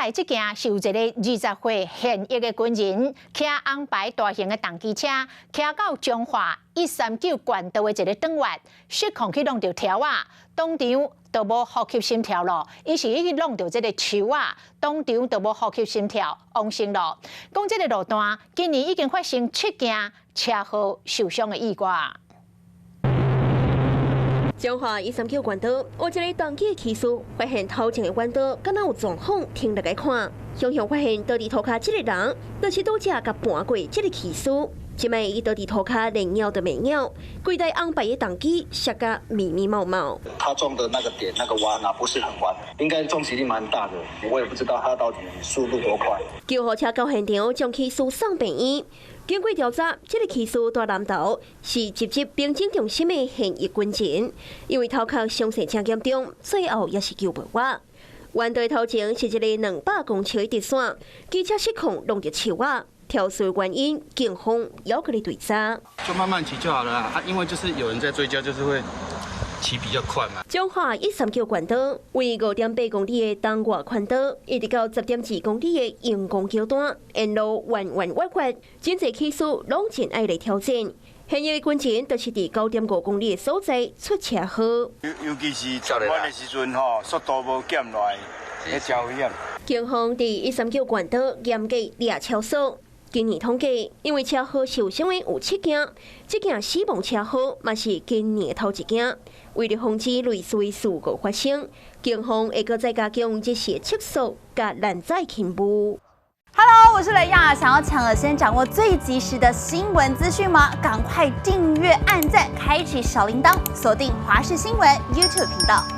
來這件是有一個20歲現役的軍人，騎紅牌大型的重機車，騎到彰化139縣道的一個轉彎，失控去挵著柱仔，當場就無呼吸心跳咯。伊是去挵著這个樹仔，當場就無呼吸心跳，往生咯。講這个路段今年已經發生七件車禍受傷的意外。彰化139縣道，有一个重機的騎士發現頭前的彎道，敢若有狀況，停落來看，雄雄發現倒佇塗跤這个人，就是拄才共盤過這个騎士。這擺伊倒佇塗跤連鳥都袂鳥，規台紅牌的重機摔甲密密麻麻。他撞的那個點，那個彎啊，不是很彎，應該撞擊力蠻大的。我也不知道他到底速度多快。救護車到現場，將騎士送病院。經過調查，這个騎士蹛南投，是入職兵整中心的現役軍人，因為頭殼傷勢誠嚴重，最後也是救袂活。彎道頭前是一个200公尺的直線，機車失控挵著樹仔。肇事原因，警方猶閣咧追查。就慢慢騎就好了啊，因為就是有人在追焦，就是會騎比較快嘛。彰化139縣道為5.8公里的東外寬道，一直到10.2公里的榮光橋段，沿路彎彎彎彎，真濟騎士攏真愛來挑戰。現役軍人就是佇9.5公里的所在出車禍。尤其是轉彎的時陣吼，速度無減落來，彼誠危險。警方佇139縣道嚴格掠超速。今年統計，因為車禍受傷的有七件，這件死亡車禍嘛是今年的頭一件。為了防止類似的事故發生，警方會閣再加強日時測速佮攔載勤務。 Hello，我是雷亞，想要搶先掌握最及時的新聞資訊嗎？趕快訂閱、按讚、開啟小鈴鐺，鎖定華視新聞 YouTube 頻道。